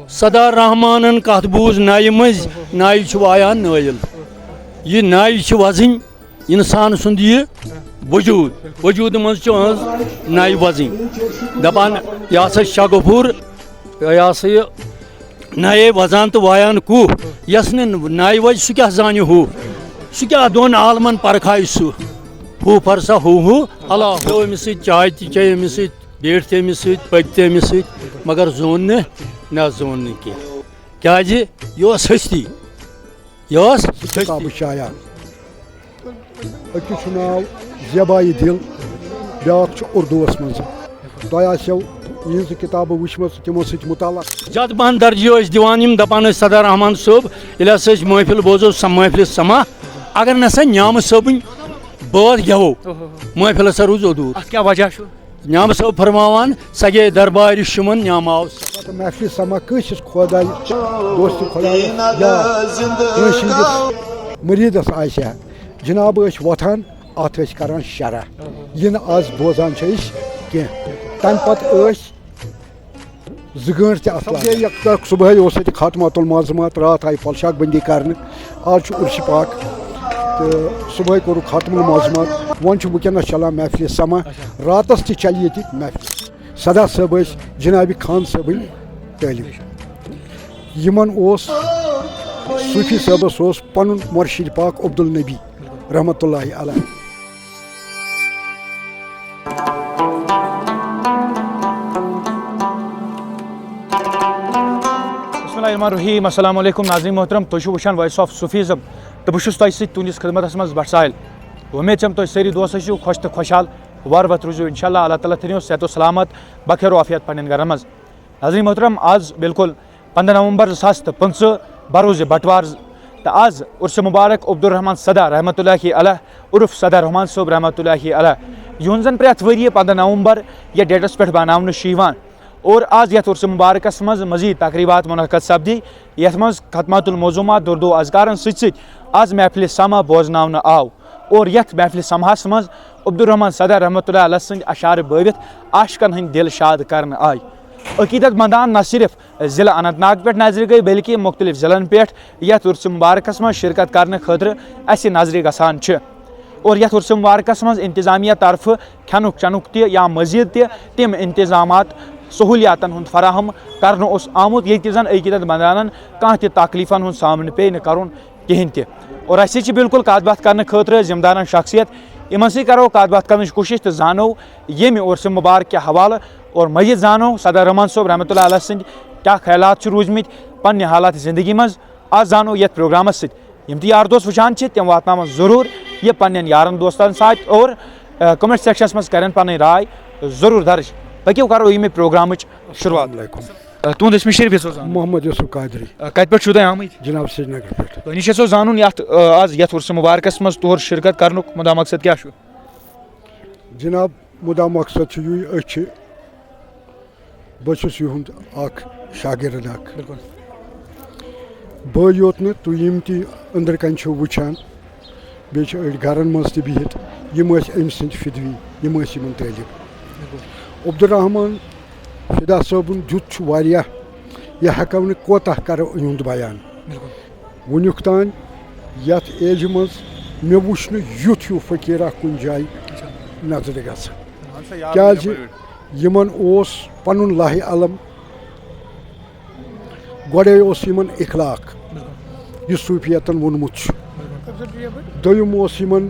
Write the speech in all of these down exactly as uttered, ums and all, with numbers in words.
سدا رحمانن کتھ بوٗز نَیہِ مٔنٛزۍ، نَیہِ چھُ وایان نٲیِل۔ یہِ نَیہِ چھِ وزٕنۍ، انسان سُنٛد یہِ وجوٗد، وجوٗدٕ منٛز چھِ أہٕنٛز نَیہِ وزٕنۍ۔ دپان، یہِ ہسا چھُ شاہ غفور، یہِ ہسا یہِ نَیے وزان تہٕ وایان کوٗہ۔ یس نہٕ نَیہِ وزِ، سُہ کیٛاہ زانہِ ہوٗ؟ سُہ کیٛاہ دۄن عالمن پرکھایہِ سُہ؟ ہُہ پرسا ہُہ ہُہ، اللہ۔ کھیوٚو أمِس سۭتۍ، چاے تہِ چیٚیہِ أمِس سۭتۍ، بیٖٹھۍ تہِ أمِس سۭتۍ، پٔتۍ تہِ أمِس سۭتۍ، مگر زون نہٕ، نہ زون نہٕ کینٛہہ۔ کیٛازِ؟ یہِ اوس ہستی، یہِ اوس ہستی۔ کتابہٕ شایع۔ أکِس چھُ ناو زیبایہِ دِل، بیٛاکھ چھُ اُردوٗوَس منٛز۔ تۄہہِ آسیو یِہٕنٛزٕ کِتابہٕ وٕچھمَژٕ، تِمو سۭتۍ مُتعلق۔ زیادٕ پَہَن درجہِ ٲسۍ دِوان یِم، دَپان ٲسۍ، سردار رحمان صٲب، ییٚلہِ ہسا أسۍ محفِل بوزو، سۄ محفِل سما، اگر نہ سا نیامہٕ صٲبٕنۍ بٲتھ گٮ۪وو، اوہو۔ محفِل ہسا روٗز اودوٗر۔ اَتھ کیٛاہ وجہ چھُ؟ نیامہٕ صٲب فرماوان، سۄ گٔے دربارِ شُمَن نیامہٕ آو سا۔ پتہٕ محفِل سما کٲنٛسہِ ہِنٛز خۄداے، دوستہِ خۄدایَس یا کٲنٛسہِ ہِنٛدِس مُریٖدَس آسہِ ہا، جناب ٲسۍ وۄتھان، اَتھ ٲسۍ کران شرح۔ یہِ نہٕ آز بوزان چھِ أسۍ کینٛہہ۔ تَمہِ پتہٕ ٲسۍ زٕ گٲنٛٹہٕ تہِ اَتھ لاگان۔ یَکتَک صُبحٲے اوس اَتہِ خاتمہ المعظمات، راتھ آیہِ پۄلشاک بندی کرنہٕ، آز چھُ عرس پاک تہٕ صُبحٲے کوٚرُکھ خاتمہ المعظمات۔ وۄنۍ چھُ وٕنکیٚنَس چلان محفلِ سما، راتَس تہِ چلہِ ییٚتہِ محفل۔ سدا صٲب ٲسۍ جناب خان صٲبٕنۍ طٲلب۔ یِمن اوس صوٗفی صٲبَس اوس پنُن مرشد پاک عبدالنبی رحمتہ اللہ علیہ۔ بسم اللہ الرحمن الرحیم۔ السلام علیکم ناظرین محترم، تُہۍ چھِو وٕچھان Voice of Sufism تہٕ بہٕ چھُس تۄہہِ سۭتۍ تُہٕنٛدِس خدمتس منٛز بٹ ساحل۔ وۄمید چھم تُہۍ سٲری دوست ٲسِو خۄش تہٕ خۄشحال، وارٕ وتھ روٗزِو انشاءاللہ، اللہ تعالیٰ تھٲینو صحت و سلامت، بخیر و عافیت پننٮ۪ن گرن منٛز۔ ناظرین محترم، آز بالکل پنٛداہ نومبر زٕ ساس تہٕ پٕنٛژٕہ، بروز بٹوار، تہٕ آز عرس مبارک عبدالرحمان سدا رحمتہ اللہ علیہ عرف سدا رحمان صٲب رحمتہ اللہ علیہ، یِہُنٛد زن پرٛٮ۪تھ ؤریہِ پنٛداہ نومبر یتھ ڈیٹس پٮ۪ٹھ مناونہٕ چھُ یِوان۔ اور آز یتھ عرس مبارکس منٛز مزید تقریبات منعقد سپدی، یتھ منٛز ختمات المعظومات، درد و اذکارن سۭتۍ سۭتۍ آز محفل سما بوزناونہٕ آو۔ اور یتھ محفل سماہس منٛز عبدالرحمان سدا رحمتہ اللہ علیہ سٕنٛدۍ اشعار بٲوِتھ عاشقن ہٕنٛدۍ دل شاد کرنہٕ آے۔ عقیدت مندان نہ صرف ضلع اننت ناگ پٮ۪ٹھ نظرِ گٔے، بلکہِ مُختٔلِف ضلعن پٮ۪ٹھ یتھ عرس مبارکس منٛز شرکت کرنہٕ خٲطرٕ اسہِ نظرِ گژھان چھِ۔ اور یتھ عرس مبارکس منٛز انتظامیہ طرفہٕ کھٮ۪نُک چٮ۪نُک تہِ یا مزید تہِ تِم انتظامات سہولیاتن ہُنٛد فراہم کرنہٕ اوس آمُت، ییٚتہِ زن عقیدت مندانن کانٛہہ تہِ تکلیفن ہُنٛد سامنہٕ پیٚیہِ نہٕ کرُن کِہینۍ تہِ۔ اور اسہِ سۭتۍ چھِ بالکل کتھ باتھ کرنہٕ خٲطرٕ ذمہٕ دارن شخصیت، یِمن سۭتۍ کرو کتھ باتھ کرنٕچ کوٗشش تہٕ زانو ییٚمہِ عرس مبارک کہِ حوالہٕ، اور مزید زانو سدا رحمان صٲب رحمتہ اللہ علیہ سٕنٛدۍ کیٛاہ خیالات چھِ روٗدمٕتۍ پننہِ حالات زندگی منٛز۔ آز زانو یتھ پروگرامس سۭتۍ۔ یِم تہِ یار دوست وٕچھان چھِ، تِم واتناون ضروٗر یہِ پننٮ۪ن یارن دوستن سۭتۍ اور، آ، comment sectionس منٛز کرن پنٕنۍ راے ضروٗر درج۔ پٔکِو کرو ییٚمہِ پروگرامٕچ شروٗعات۔ السلام علیکم۔ آ، تُہُنٛد اسمِ شریٖف یژھو زانُن؟ محمد یوسف قادری۔ آ، کتہِ پٮ۪ٹھ چھِو تُہۍ آمٕتۍ؟ جناب سرینگر پٮ۪ٹھ۔ تۄہہِ نِش یژھو زانُن یتھ، آ، آز یتھ عرس مبارکس منٛز تور شرکت کرنُک مُدا مقصد کیٛاہ چھُ؟ جناب، مُدا مقصد چھُ یُے، أسۍ چھِ، بہٕ چھُس یِہُنٛد اکھ شاگرد اکھ۔ بِلکُل۔ بہٕ یوت نہٕ، تُہۍ یِم تہِ أنٛدرٕ کنہِ چھِو وٕچھان، بیٚیہِ چھِ أڑۍ گرن منٛز تہِ بِہِتھ، یِم ٲسۍ أمۍ سٕنٛدۍ فِدوی، یِم ٲسۍ یِمن طٲلب۔ بِلکُل۔ عبدالرحمان فدا صٲبُن دیُت چھُ واریاہ، یہِ ہٮ۪کو نہٕ کوتاہ کرو یِہُنٛد بیان۔ بِلکُل۔ وٕنیُک تام یَتھ ایجہِ منٛز مےٚ وٕچھ نہٕ یُتھ ہیوٗ فقیٖرا کُنہِ جایہِ نظرِ گژھان۔ کیٛازِ یِمن اوس پنُن لاہِ علم، گۄڈَے اوس یِمن اخلاق، یُس صوٗفیتن ووٚنمُت چھُ۔ دوٚیُم اوس یِمن،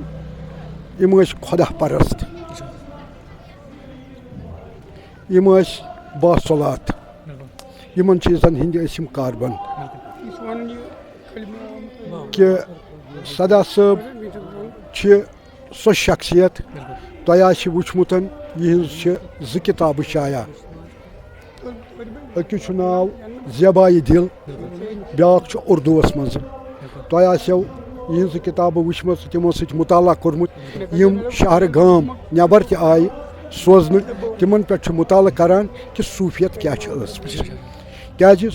یِم ٲسۍ خۄدا پرست۔ یِم ٲسۍ باصلات۔ بِلکُل۔ یِمن چیٖزن ہٕنٛدۍ ٲسۍ یِم کاربن۔ بِلکُل۔ کہِ سدا صٲب چھِ سۄ شخصیت، بِلکُل۔ تۄہہِ آسہِ وٕچھمُت، یِہٕنٛز چھِ زٕ کِتابہٕ شایع۔ أکِس چھُ ناو زیبایہِ دِل، بیٛاکھ چھُ اُردوٗوَس منٛز۔ تۄہہِ آسیو یِہٕنٛزٕ کِتابہٕ وٕچھمَژٕ، تِمو سۭتۍ مُطالعہ کوٚرمُت۔ یِم شہرٕ گام نٮ۪بر تہِ آیہِ سوزنہٕ، تِمن پٮ۪ٹھ چھُ مُطالعہٕ کران کہِ صوٗفیت کیٛاہ چھِ ٲسمٕژ۔ کیٛازِ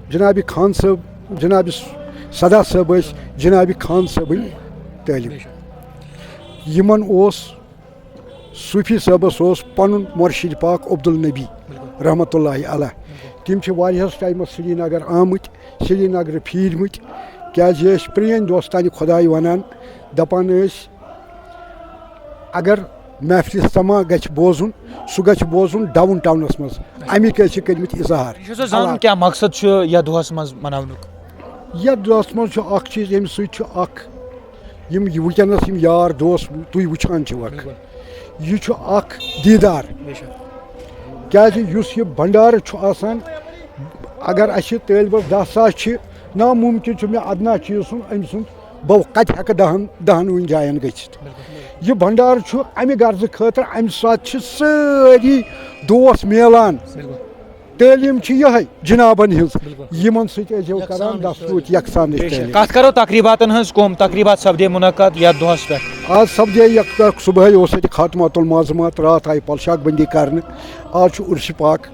جناب خان صٲب، جناب سدا صٲب ٲسۍ جناب خان صٲبٕنۍ طٲلب۔ یِمن اوس صوٗفی صٲبس اوس پنُن مرشد پاک عبدالنبی رحمتہ اللہ علیہ۔ تِم چھِ واریاہَس ٹایمَس سرینگر آمٕتۍ، سرینگرٕ پھیٖرمٕتۍ، کیٛازِ یہِ ٲسۍ پرٛٲنۍ دوستانہِ خۄداے وَنان، دَپان ٲسۍ، اگر محفلہِ سما گژھِ بوزُن، سُہ گژھِ بوزُن ڈاوُن ٹاونَس منٛز۔ اَمِکۍ ٲسۍ یہِ کٔرمٕتۍ اظہار۔ یہِ چھُ سا زانُن کیٛاہ مقصد چھُ یَتھ دۄہَس منٛز مناونُک؟ یَتھ دۄہَس منٛز چھُ اَکھ چیٖز، اَمہِ سۭتۍ چھُ اَکھ، یِم یہِ وٕنکیٚنَس یِم یار دوس تُہۍ وٕچھان چھِوکھ، بِلکُل۔ یہِ چھُ اَکھ دیٖدار۔ بے شک۔ کیٛازِ یُس یہِ بھنڈارٕ چھُ آسان، اگر اَسہِ طٲلبَس دَہ ساس چھِ، نامُمکِن چھُ مےٚ اَدنا چیٖز سُنٛد، أمۍ سُنٛد بہٕ کَتہِ ہٮ۪کہٕ دَہَن، دَہَن وٕنۍ جایَن گٔژھِتھ۔ بِلکُل۔ یہِ بھنڈارٕ چھُ اَمہِ غرضہٕ خٲطرٕ، اَمہِ ساتہٕ چھِ سٲری دوس میلان۔ بِلکُل۔ تعلیٖم چھِ یِہوٚے جِنابَن ہِنٛز، بِلکُل۔ یِمَن سۭتۍ ٲسۍزیو یَکسان کَران رِشتہٕ۔ دَستوٗت یَکسان بے شک۔ رِشتہٕ۔ کَتھ کَرو تقریٖباتَن ہٕنٛز، کَم تقریٖبات سَپدے مُنعقد یَتھ دۄہَس پٮ۪ٹھ؟ آز سَپدے یَکھ، صُبحٲے اوس اَتہِ خاتمہ المعظمات، راتھ آیہِ پَلشاک بندی کَرنہٕ، آز چھُ عُرسہِ پاک۔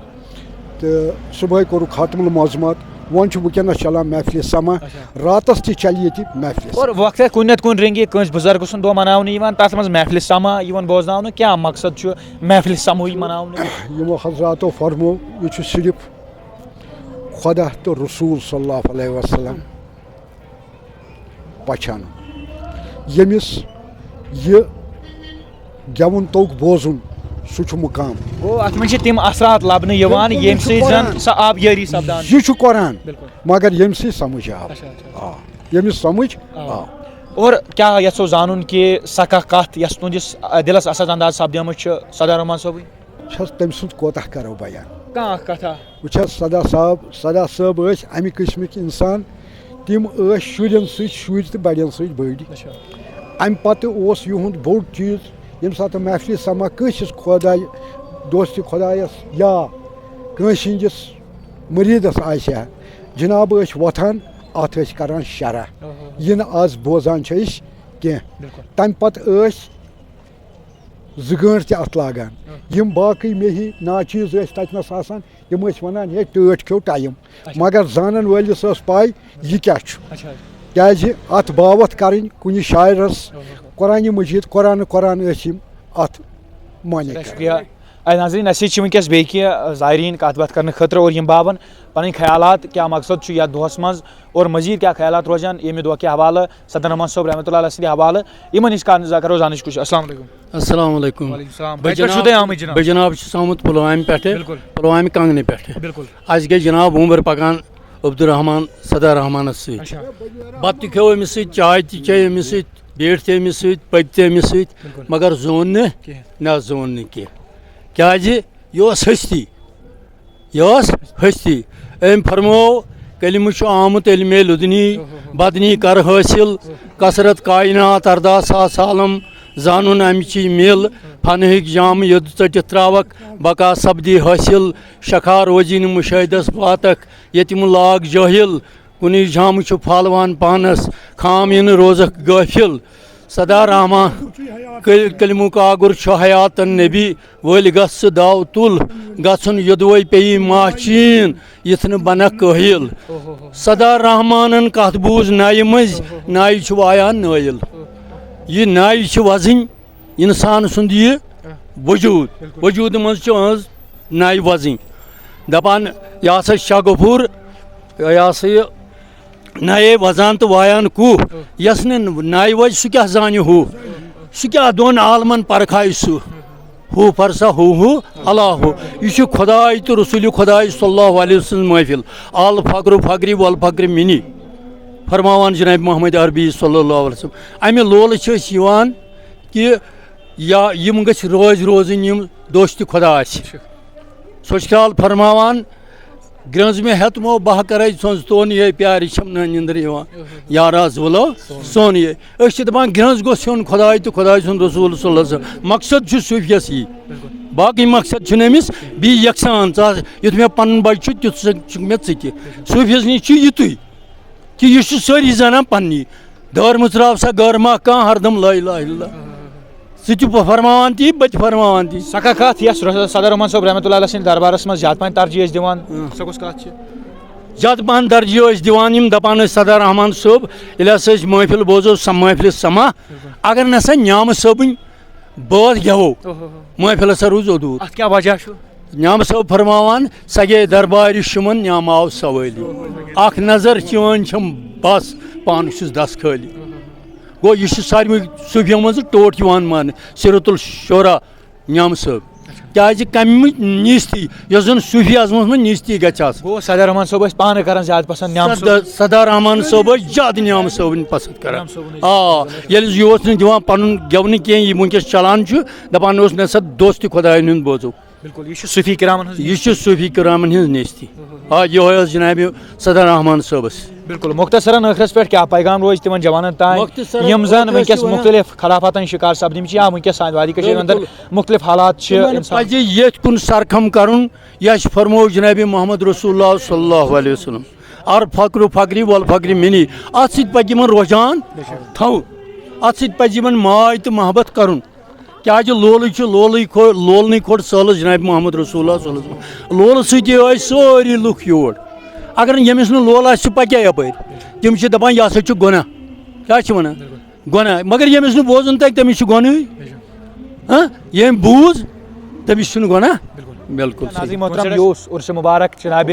تہٕ صُبحٲے کوٚرُکھ خاتمُ المعظمات، وۄنۍ چھُ وٕنکیٚنَس چَلان محفلِ سما، اچھا۔ راتَس تہِ چَلہِ ییٚتہِ محفلِ۔ اور وقتہ کُنہِ نَتہٕ کُنہِ رنگہِ کٲنٛسہِ بُزرگہٕ سُنٛد دۄہ مناونہٕ یِوان، تَتھ منٛز محفلِ سما یِوان بوزناونہٕ، کیٛاہ مقصد چھُ محفلِ سماہٕے مناونہٕ؟ یِمو حضراتو فرمو، یہِ چھُ صرف خۄدا تہٕ رسول صلی اللہ علیہ وسلم پہچانُن۔ ییٚمِس یہِ گٮ۪وُن توٚگ بوزُن، سُہ چھُ مُقام۔ گوٚو، اَتھ منٛز چھِ تِم اثرات لَبنہٕ یِوان، بِلکُل، ییٚمہِ یہِ چھُ سۭتۍ زَن قرآن۔ سۄ آبیٲری سَپدان۔ یہِ چھُ قرآن، بِلکُل۔ مگر ییٚمہِ سۭتۍ سَمٕجھ آو۔ اچھا، اچھا۔ آ، ییٚمِس سَمٕجھ آ۔ آو۔ اور کیٛاہ یَژھو زانُن کہِ سۄ کانٛہہ کَتھ یۄس تُہٕنٛدِس، آ، دِلَس اَسَر انداز سَپدیمٕژ چھِ صدر رحمان صٲبٕنۍ؟ چھَس تٔمۍ سُنٛد کوتاہ کَرو بیان؟ کانٛہہ اَکھ کَتھا؟ وٕچھ حظ، صدا صٲب، صدا صٲب ٲسۍ اَمہِ قٕسمٕکۍ اِنسان، تِم ٲسۍ شُرٮ۪ن سۭتۍ شُرۍ تہٕ بَڑٮ۪ن سۭتۍ بٔڑۍ۔ اچھا۔ اَمہِ پَتہٕ اوس یِہُنٛد بوٚڑ چیٖز، ییٚمہِ ساتہٕ محفلہِ سما کٲنٛسہِ ہِنٛز خۄداے، دوستہِ خۄدایَس یا کٲنٛسہِ ہِنٛدِس مُریٖدَس آسہِ ہا، جِناب ٲسۍ وۄتھان، اَتھ ٲسۍ کَران شرح۔ اوہو۔ یہِ نہٕ آز بوزان چھِ أسۍ کینٛہہ۔ بِلکُل۔ تَمہِ پَتہٕ ٲسۍ زٕ گٲنٛٹھ تہِ اَتھ لاگان۔ آ۔ یِم باقٕے مےٚ ہی ناچیٖز ٲسۍ تَتہِ نَس آسان، تِم ٲسۍ وَنان، "ہے، ٹٲٹھۍ کھیوٚو ٹایم۔" اچھا۔ مگر زانَن وٲلِس ٲس پَے، یہِ کیٛاہ چھُ۔ اچھا۔ کیٛازِ اَتھ باوَتھ کَرٕنۍ کُنہِ شاعرَس، آ۔ قرآنِ مجیٖد، قرآن، قرآن ٲسۍ یِم اَتھ معنی سٮ۪ٹھاہ کَران۔ شُکریہ۔ اے ناظریٖن، اَسہِ سۭتۍ چھِ وٕنکیٚس بیٚیہِ کینٛہہ زائرین کَتھ باتھ کَرنہٕ خٲطرٕ اور یِم باوَن پَنٕنۍ خیالات، کیٛاہ مقصد چھُ یَتھ دۄہَس منٛز اور مزیٖد کیٛاہ خیالات روزن ییٚمہِ دۄہ کہِ حوالہٕ، صدر رحمان صٲب رحمتہ اللہ علیہ سٕنٛدِ حوالہٕ، یِمَن نِش کَرو زانٕچ کوٗشِش۔ السلام علیکُم۔ السلام علیکم۔ وعلیکم السلام۔ بہٕ کَتہِ پٮ۪ٹھ چھُو جناب، تُہۍ آمٕتۍ جناب؟ بہٕ جناب چھُس آمُت پُلوامہِ پٮ۪ٹھٕ، بِلکُل۔ پُلوامہِ کنگنہٕ پٮ۪ٹھٕ۔ بِلکُل۔ اَسہِ گٔے جناب وُمبٕر پکان عبدالرحمان، صدر رحمانس سۭتۍ۔ اچھا۔ بتہٕ تہِ کھیوٚو أمِس سۭتۍ، چاے تہِ چیٚے أمِس سۭتۍ، بیٖٹھۍ تہِ أمِس سۭتۍ، پٔکۍ تہِ أمِس سۭتۍ، بِلکُل۔ مگر زون نہٕ، کینٛہہ۔ نہ زون نہٕ کینٛہہ۔ کیٛازِ؟ یہِ اوس ہستی۔ یہِ اوس ہستی۔ أمۍ فرموو، کلمہٕ چھُ آمُت علمِ لدنی، بدنی کر حٲصِل، کثرت کائنات ارداہ ساس عالم، زانُن اَمہِ چی مِل، فنہٕکۍ جام یوٚد ژٔٹِتھ ترٛاوَکھ، بقا سپدی حٲصِل، شکھا روزی نہٕ مُشٲہدس واتکھ، ییٚتہِ مُلاگ جٲہِل، کُنُے جام چھُ پھالوان پانس، خام یہِ نہٕ روزکھ غٲفِل۔ صدا رحمان کل-، کلمُک آگُر چھُ حیاتن نبی، ؤلۍ گژھ ژٕ داو تُل، گژھُن یوٚدوَے پیٚیہِ ماچھِن، یِتھ نہٕ بنکھ کٲہِل۔ صدا رحمانن کتھ بوٗز نایہِ مٔنٛزۍ، نایہِ چھُ وایان نٲیِل۔ یہِ نایہِ چھِ وزٕنۍ، انسان سُنٛد یہِ وجوٗد، وجوٗدٕ منٛز چھِ أہٕنٛز نایہِ وزٕنۍ۔ دپان، یہِ ہسا چھُ شاہ غفور، یہِ ہسا یہِ نایے وزان تہٕ وایان کوٗہ۔ یس نہٕ نایہِ وجہِ، سُہ کیٛاہ زانہِ ہُہ؟ سُہ کیٛاہ دۄن عالمن پرکھایہِ سُہ؟ ہُہ پرسا ہُہ ہُہ، اللہ ہُہ۔ یہِ چھُ خداے تہٕ رسول خداے صلی اللہ علیہ وسلم محفل۔ الفقر فقری والفقر منی، فرماوان جناب محمد عربی صلی اللہ علیہ وسلم۔ امہِ لولہٕ چھِ أسۍ یِوان کہِ یا یِم گٔژھۍ رٲضۍ روزٕنۍ یِم دوستِ خداے۔ سۄ چھِ خیال فرماوان، گرٛنٛز مےٚ ہٮ۪تھ مو بہٕ ہا کرے سۄنٛز تون یے پیارِ چھَم نہٕ نِندرِ یِوان۔ یارا زولو سون یے۔ أسۍ چھِ دَپان گرٛنٛز گوٚژھ ہیوٚن خۄداے تہٕ خۄداے سُنٛد رسول صلی اللہ علیہ وسلم۔ مقصد چھُ صوٗفیَس یی۔ باقٕے مقصد چھُنہٕ أمِس بیٚیہِ یَکسان۔ ژٕ آس-، یُتھ مےٚ پَنُن بَچہِ چھُ، تیُتھ سا چھُکھ مےٚ ژٕ تہِ۔ صوٗفیَس نِش چھُ یِتُے۔ کہِ یہِ چھُ سٲری زانان پننی۔ دٲر مٕژراو سا غٲر ما کانٛہہ ہردم لا اله الا اللہ۔ ژٕ تہِ فرماوان تی، بہٕ تہِ فرماوان تی۔ سۄ کانٛہہ کتھ یۄس رس-، صدر رحمان صٲب رحمتہ اللہ علیہ سٕنٛدِ دربارس منٛز زیادٕ پہن ترجیح ٲسۍ دِوان، اۭں۔ سۄ کۄس کتھ چھِ؟ زیادٕ پہن ترجیح ٲسۍ دِوان یِم دپان ٲسۍ صدر رحمان صٲب، ییٚلہِ ہسا أسۍ محفل بوزو، سۄ محفلہِ سما، بِلکُل۔ اگر نہ سا نیامہٕ صٲبٕنۍ بٲتھ گٮ۪وو، اوہ ہو ہو۔ محفل ہسا روٗز ادوٗر۔ اتھ کیٛاہ وجہ چھُ؟ نیامہٕ صٲب فرماوان، سگے دربارِ شُمن نیامہٕ آو سوٲلی۔ اکھ نظر چٲنۍ چھم بس، پانہٕ چھُس دس خٲلی۔ گوٚو، یہِ چھُ ساروٕے صوٗفیو منٛز ٹوٹھ یِوان ماننہٕ، سیرت الشعرا نیامہٕ صٲب۔ کیازِ کمہِ نیستی، یۄس زن صوٗفی اعظمس منٛز نیستی گژھِ آسٕنۍ۔ گوٚو، صدر رحمان صٲب ٲسۍ پانہٕ کران زیادٕ پسند نیامہٕ صٲب۔ صدر، صدر رحمان صٲب ٲسۍ زیادٕ نیامہٕ صٲبٕنۍ پسند کران۔ نیامہٕ صٲبٕنۍ ٲسۍ آ، پسند کران۔ ییٚلہِ یہِ اوس نہٕ دِوان پنُن گٮ۪ونہٕ کینٛہہ، یہِ وٕنکیٚس چلان چھُ، دپان اوس، نسا دوستِ خۄداین ہُنٛد بوزو۔ بِلکُل، یہِ چھُ صوٗفی کرامن ہٕنٛز یہِ چھُ صوٗفی کرامن ہٕنٛز نیستی۔ آ، یِہوٚے ٲس جنابِ صدر رحمان صٲبس۔ بِلکُل، مۄختصرن ٲخرس پٮ۪ٹھ کیٛاہ پیغام روزِ تِمن جوانن تام، مۄختصرن یِم زن ٲخرس وٕنکیٚس چھِ وَنان، مُختٔلِف خلافتن شِکار سپدمٕتۍ چھِ یا وٕنکیٚس سانہِ وادی کٔشیٖرِ اندر بِلکُل۔ مُختٔلِف حالات چھِ تِمن اِنسان۔ پزِ ییٚتھۍ کُن سرخم کرُن، یہِ اَسہِ فرموو جنابِ محمد رسول اللہ صلی اللہ علیہ وسلم۔ ار فقر فقری ول فقر منی، اتھ سۭتۍ پزِ یِمن رجحان تھاوُن، اتھ سۭتۍ پزِ یِمن ماے تہٕ محبت کرُن۔ کیازِ لولٕے چھُ، لولٕے کھو-، لولنٕے کھوٚٹ سٲلَس جناب محمد رسول اللہ صلی اللہ علیہ وسلم۔ لولہٕ سۭتی ٲسۍ سٲری لُکھ یور۔ اگر نہٕ ییٚمِس نہٕ لولہٕ آسہِ، سُہ پَکہِ ہا یَپٲرۍ؟ تِم چھِ دَپان، یہِ ہسا چھُ گۄناہ۔ کیٛاہ چھِ وَنان؟ گۄناہ۔ مگر ییٚمِس نہٕ بوزُن تَگہِ، تٔمِس چھُ گۄنہٕے۔ ہاں؟ ییٚمۍ بوٗز، تٔمِس چھُنہٕ گۄناہ۔ بِلکُل۔ بِلکُل صحیح۔ ناظرین محترم، یہِ اوس عرس مبارک جناب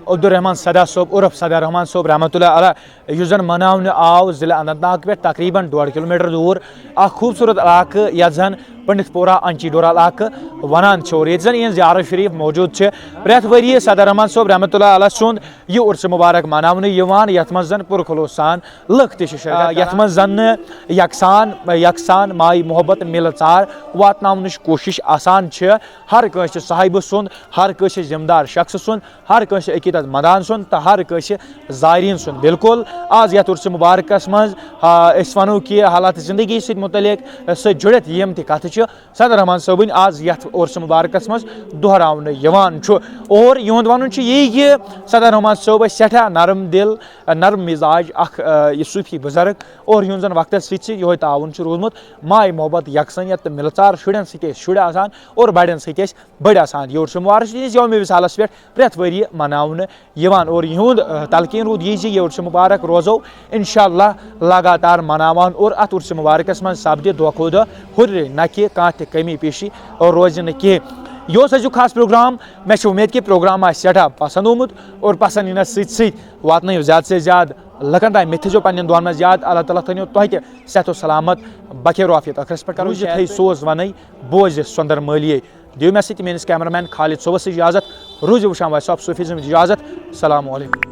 عبدالرحمان صدا صٲب عرف صدر رحمان صٲب رحمتہ اللہ علیہ، یُس زن مناونہٕ آو ضلع اننت ناگ پٮ۪ٹھ تقریباً ڈۄڈ کلومیٹر دوٗر اکھ خوٗبصوٗرت علاقہٕ، یتھ زن پنڈت پورہ انچی ڈورا علاقہٕ ونان چھِ، اور ییٚتہِ زن یِہنٛز زیارت شریف موجود چھِ۔ پرٛٮ۪تھ ؤریہِ صدر رحمان صٲب رحمتہ اللہ علیہ سُنٛد یہِ عرس مبارک مناونہٕ یِوان، یتھ منٛز زن پُرخلوص سان لُکھ تہِ چھِ شرکت کران۔ یتھ منٛز زن نہٕ یکسان، یکسان ماے محبت مِلہٕ ژار واتناونٕچ کوٗشش آسان چھِ۔ ہر کٲنٛسہِ صاحبہٕ سُنٛد، ہر کٲنٛسہِ ذمہٕ دار شخصہٕ سُنٛد، ہر کٲنٛسہِ عقیدت مندان سُنٛد تہٕ ہر کٲنٛسہِ زائرین سُنٛد۔ بالکل، آز یتھ عرس مبارکس منٛز، آ، أسۍ ونو کہِ حالات زندگی سۭتۍ متعلق، سۭتۍ جُڑِتھ یِم تہِ کتھٕ چھِ صدر رحمان صٲبٕنۍ آز یتھ عرس مبارکس منٛز دہراونہٕ یِوان چھُ۔ اور یِہُنٛد ونُن چھُ یی کہِ صدر رحمان صٲب ٲسۍ سٮ۪ٹھاہ نرم دل، نرم مزاج اکھ، آ، یہِ صوفی بزرگ، اور یِہُنٛد زن وقتس سۭتۍ سۭتۍ یِہوٚے تعاوُن چھُ روٗدمُت، ماے محبت، یکسانیت تہٕ مِلہٕ ژار، شُرٮ۪ن سۭتۍ ٲسۍ شُرۍ آسان اور بڑٮ۪ن سۭتۍ ٲسۍ بڑِ آسان۔ یہِ عرس مبارک چھُ تِہنٛدِس یومِ وصالس پٮ۪ٹھ پرٛٮ۪تھ ؤریہِ مناونہٕ یِوان اور یِہُنٛد، آ، تلقین روٗد یہِ زِ یہِ عرس مبارک روزو انشاءاللہ لگاتار مناوان اور اتھ عرس مبارکس منٛز سپدِ دۄہ کھۄتہٕ دۄہ ہُرِ نہ کہِ کانٛہہ تہِ کمی پیشی روزِ نہٕ کینٛہہ۔ یہِ اوس أزیُک خاص پروگرام۔ مےٚ چھِ اُمید کہِ پروگرام آسہِ سٮ۪ٹھاہ پسنٛد آمُت اور پسنٛد یِنس سۭتۍ سۭتۍ واتنٲیِو زیادٕ سے زیادٕ لُکن تام۔ مےٚ تھٲیزیو پننٮ۪ن دُعن منٛز یاد۔ اللہ تعالیٰ تھٲینو تۄہہِ تہِ صحت و سلامت، بخیر و عافیت۔ ٲخرس پٮ۪ٹھ کرو روٗزِتھ ہے سوز ونے، بوزِ سۄندر مٲلیے۔ دِیِو مےٚ سۭتۍ میٲنِس کیمرہ مین خالد صٲبس اجازت۔ روٗزِو وٕچھان وائس آف صوفیزم اجازت۔ السلام علیکم۔